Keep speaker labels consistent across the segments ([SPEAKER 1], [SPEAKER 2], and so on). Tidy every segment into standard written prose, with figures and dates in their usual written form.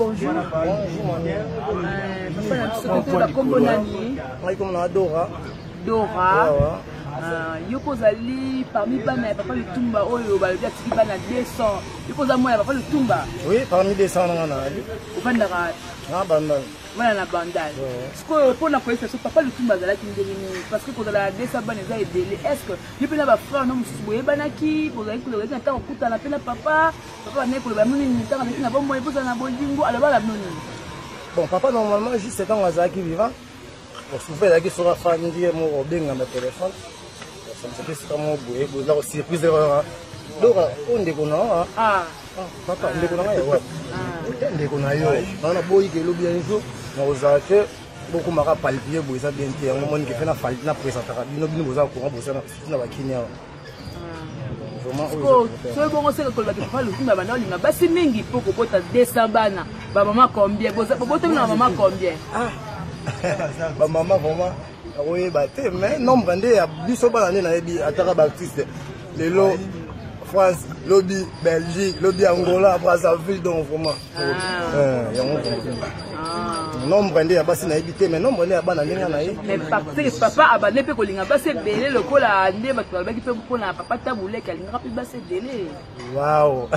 [SPEAKER 1] Bonjour.
[SPEAKER 2] Bonjour mami.
[SPEAKER 1] Papa na biso tokoyeba kombo nani?
[SPEAKER 2] Ngai kombo na Dora.
[SPEAKER 1] Dora. Yo mpo ozali parmi bana ya papa Lutumba oyo balobi atiki bana 200. Yo mpo oza mwana ya papa Lutumba?
[SPEAKER 2] Oui, parmi 200 nanga nazali.
[SPEAKER 1] Ofandaka
[SPEAKER 2] na Bandal.
[SPEAKER 1] Bana na Bandal. Sikoyo mpo na koyebisa biso papa Lutumba azalaki ndenge nini? Parce que kozala na 200 bana eza ebele. Est-ce que yo mpe na ba frère no mosusu boyebanaki? Bozalaki na ntango kokutana mpe na papa? Papa bandaki koloba bino nini ntango azalaki na bomoi? Bozala na bolingo, alobaka bino nini?
[SPEAKER 2] Bon, papa normalement juste ntango azalaki vivant, souvent ezalaki soki afandi ye moko obenga na telefone, osamisaki esika moko boye, boza ko surprise kaka. Dora, oyo ndeko na yo,
[SPEAKER 1] ah.
[SPEAKER 2] Papa, ndeko na ngai ya wapi? Te ndeko na yo, nga naboyi ke elobi un jour nakozala te bokomaka palpie boye eza bien te. Yango moni ke fe na présentaka bino, bino boza courant, boza surtout na bakini awa.
[SPEAKER 1] Soki bongo seke kolobaki papa Lutumba banda olinga basi mingi mpo kobota 200 bana, bamama combien bobotami na bamama combien?
[SPEAKER 2] Bamama vraiment nakoyeba te, mais nombre nde ya biso bana nde nayebi, ataka baartiste lelo France, lobi Belgique, lobi Angola, Brazzaville, donc vraiment yango nombre nde ya basi nayebi te, mais nombre nde ya bana ndenge na ye.
[SPEAKER 1] Mais papa abande mpe kolinga basi ebele lokola nde bato balobaki mpe mpona papa Tabuleke alingaka mpe basi ebele.
[SPEAKER 2] Wow,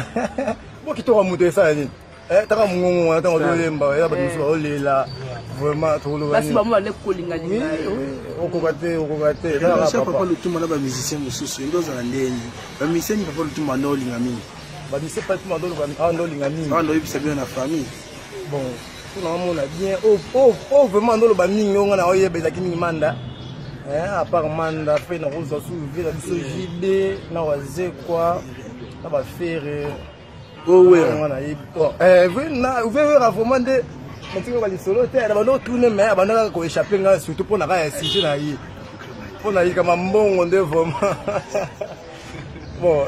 [SPEAKER 2] bo kitoko moto esala nini? Taka mongongo wana ntango ozolemba eza bato mosusu baolela vraiment tokoloba.
[SPEAKER 1] Basi bango bande kolinga linga.
[SPEAKER 2] Okoka te, okoka te.
[SPEAKER 3] Papa Lutumba na bamusicien mosusu nde ozala ndeni bamusicien nini papa Lutumba nde olinga mingi?
[SPEAKER 2] Bamusicien papa Lutumba nde olinga mingi?
[SPEAKER 3] Awa nde oyebisa bino na famille.
[SPEAKER 2] Bon, mpona omona bien oyo vraiment nde oloba mingi, oyo nga na oyeba ezalaki mingi Manda. À part Manda mpe nakozwa su vie na biso JB na Wazekwa na bafere.
[SPEAKER 3] Owera.
[SPEAKER 2] Wera vraiment nde natinga balisolo te na bando otune, mais abandaka koéchappe ngai surtout mpo na kaka ya sujet na ye, mpo na yikama mbongo nde vraiment bon.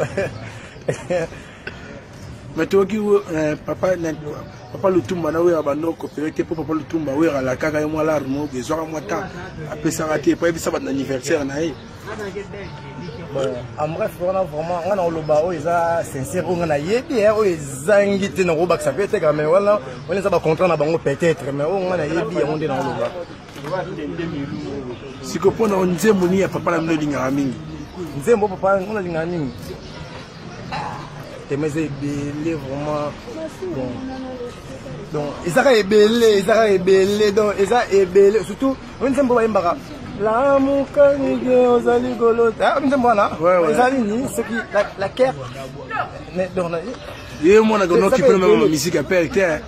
[SPEAKER 3] Mais toyoki papa Lutumba na Wera bando kopere te, mpo papa Lutumba Wera alakaka ye mwa larme oyo ezwaka mwa temps apesaka te po ayebisa bato na anniversaire na ye.
[SPEAKER 2] Bon, en bref, wana vraiment nga na oloba oyo eza sincère, oyo nga nayebi oyo ezangi te nakobakisa mpe te, mais wana wana eza bacontrat na bango peut-être, mais oyo nga nayebi yango nde na oloba.
[SPEAKER 3] Siko mpona nzembo nini ya papa na bino olingaka mingi?
[SPEAKER 2] Nzembo papa nga nalingaka mingi tema eza ebele vraiment. Bon, donc ezaka ebele, ezaka ebele, donc eza ebele, surtout oyo nzembo bayembaka lamukanike ozali kolota, nzembo wana eza nini soki la guerre donc.
[SPEAKER 3] Ye mwana konoki mpe mema musique ya pere te.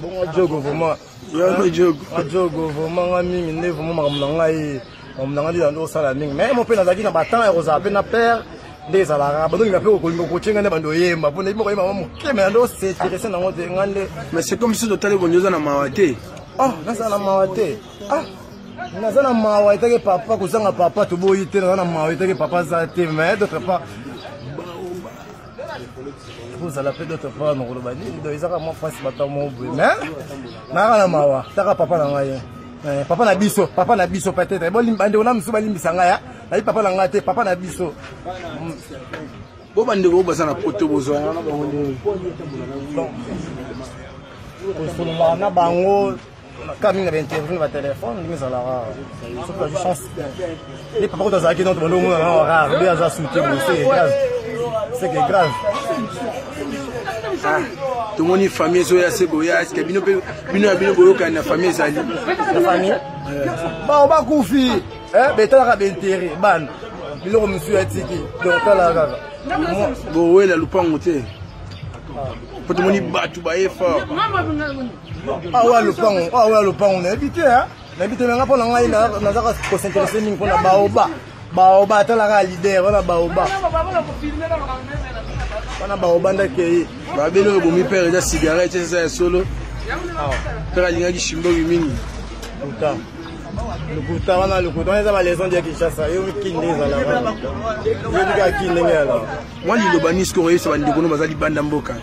[SPEAKER 2] Bongo jogo vraiment.
[SPEAKER 3] Yo jogo.
[SPEAKER 2] Jogo vraiment nga mingi nde vraiment makambo na ngai, makambo na ngai nde nando osala mingi, mais mo mpe nazalaki na batemps ya kozala mpe na père nde ezalaka bandolinga mpe kokolinga kokotie nde bando oyemba mpo nayebi koyemba mwa moke, mais nando s'intéresse nango te nga nde.
[SPEAKER 3] Mais c'est comme si totali bondi oza na mawa te.
[SPEAKER 2] Oh, nazala na mawa te. Ah, naza na mawa etake papa kozanga papa toboyi te, naza na mawa etake papa aza te, mais d'autre part kozala mpe d'autre part nakoloba nini? Donc ezaka mwa mpasi bato moko boye, mais nayaka na mawa taka papa na ngai, papa na biso, papa na biso peut-être bandeko na mosusu balimbisa ngai, nayi papa na ngai te, papa na biso.
[SPEAKER 3] Bo bandeko oyo baza na poto, bozwana na bango ndenge?
[SPEAKER 2] Kosololaka na bango kaka mingi na bainterview na batelefone ndenge ezalaka, soki bazwi chance nde papa kutu azalaki donc bando omona na rare nde aza soute boye, c'est grave, c'est que grave.
[SPEAKER 3] Tomoni famille ezoya se boya, eske bino mpe bino ya bino boyokani na famille ezali?
[SPEAKER 2] Na famille bao bakufi betalaka baintere bana biloko mosusu ya tiki, donc talaka kaka.
[SPEAKER 3] Bowela lupango te po tomoni bato baye fort.
[SPEAKER 2] Awa lupango, awa lupango nayebi te, nayebi te menga mpo na ngai nazaka kosinteresse mingi mpona baoba, baoba atalaka leader wana, baoba wana, baoba ndakei.
[SPEAKER 3] Babeli oyo bomi pere eza cigarette, eza ya solo pere alingaki shimboki mingi.
[SPEAKER 2] Lokuta, lokuta wana, lokuta wana eza balaison ya Kinshasa. Yo kini ndenge ezalaka, yobi kaka kini ndenge ezalaka.
[SPEAKER 3] Mwa liloba nini sikoyo oyebisa bandeko no baza libanda mboka?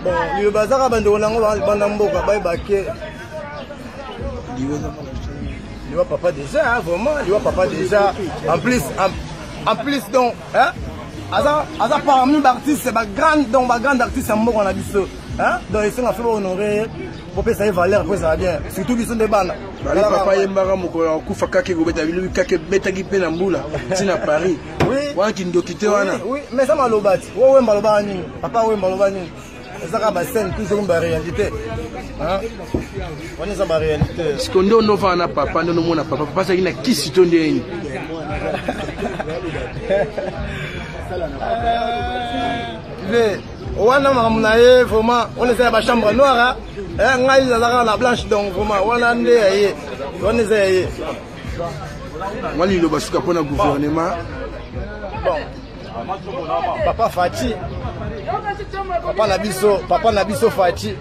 [SPEAKER 2] Bon, liloba azaka bandeko nango baza libanda mboka, bayebake liwa papa déjà, hein, vraiment liwa papa déjà, en plus en plus donc, hein, aza parmi baartiste bagrande, donc bagrande artiste ya mboka na biso. Donc esenga fe bahonore ye, bopesa ye valeur po ezala bien, surtout biso nde bana.
[SPEAKER 3] Bali papa yembaka mokolo ya kokufa kaka ekobeta bilobi kaka ebetaki mpe na mbula ntina Paris. Wana kindoki te wana.
[SPEAKER 2] Oui, mais eza maloba ti wo Wemba alobaka nini, papa Wemba aloba nini, eza kaka bascène, toujours baréalité wana eza baréalité.
[SPEAKER 3] Siko nde ondofana na papa, nde onomona papa, papa azalaki na kisi to nde nini?
[SPEAKER 2] Ve wana makambo na ye vraiment, wana eza ya bachambre noire. Ngai nazalaka na blanche, donc vraiment wana nde ya ye, wana eza ya ye.
[SPEAKER 3] Mwa liloba suka mpona gouvernement.
[SPEAKER 2] Bon, papa Faci, papa na biso, papa na biso Faci,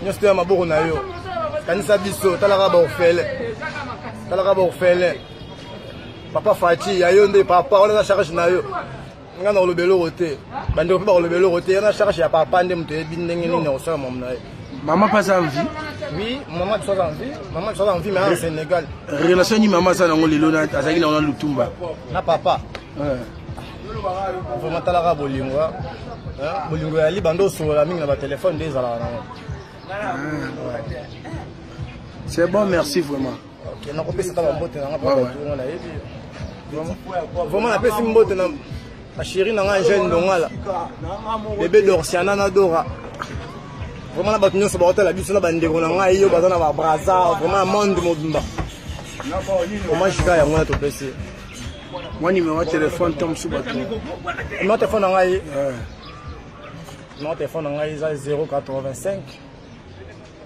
[SPEAKER 2] nyonso to ya maboko na yo, kanisa biso, talaka baorphelin, talaka baorphelin. Papa Faci, ya yo nde papa wana, eza charge na yo. Ngai na koloba eloko te, bandeko mpe bakoloba eloko te, yana charge ya papa nde moto oyebi ndenge nini akosala mamu na ye.
[SPEAKER 3] Mama mpe aza en vie?
[SPEAKER 2] Oui, mama biso aza en vie, mama biso aza en vie, mais en Sénégal.
[SPEAKER 3] Relation nini mama aza nango lelo, azalaki nango na Lutumba?
[SPEAKER 2] Na papa vraiment, talaka bolingo, bolingo ya libanda, osolola mingi na batelefone nde ezalaka nango.
[SPEAKER 3] C'est bon, merci vraiment.
[SPEAKER 2] Ok, nakopesa ta bambote nanga mpo bato nayebi vraiment. Napesi mbote na basheri na ngai Jeune Ndongala, bébé Dorsiana na Dora, vraiment na bato nyonso baotala biso, na bandeko na ngai yo baza na babraza, vraiment monde mobimba, hommage kaka yango wana topesi.
[SPEAKER 3] Mwa numéro ya telefone to mosusu bato.
[SPEAKER 2] Numéro telefone na ngai, numéro telefone na ngai eza 085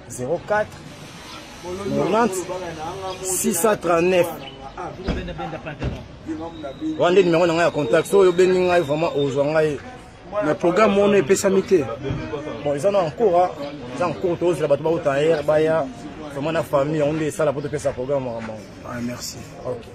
[SPEAKER 2] 04 90 639. Wana nde numéro na ngai ya contact. So oyo obengi ngai, vraiment ozwa ngai.
[SPEAKER 3] Na programme wana epesami te?
[SPEAKER 2] Bon, eza na en cours, eza en cours, tozela bato bauta ayer baya vraiment na famille, yango nde esala po topesa programme makambo.
[SPEAKER 3] Ah, merci.
[SPEAKER 2] Ok.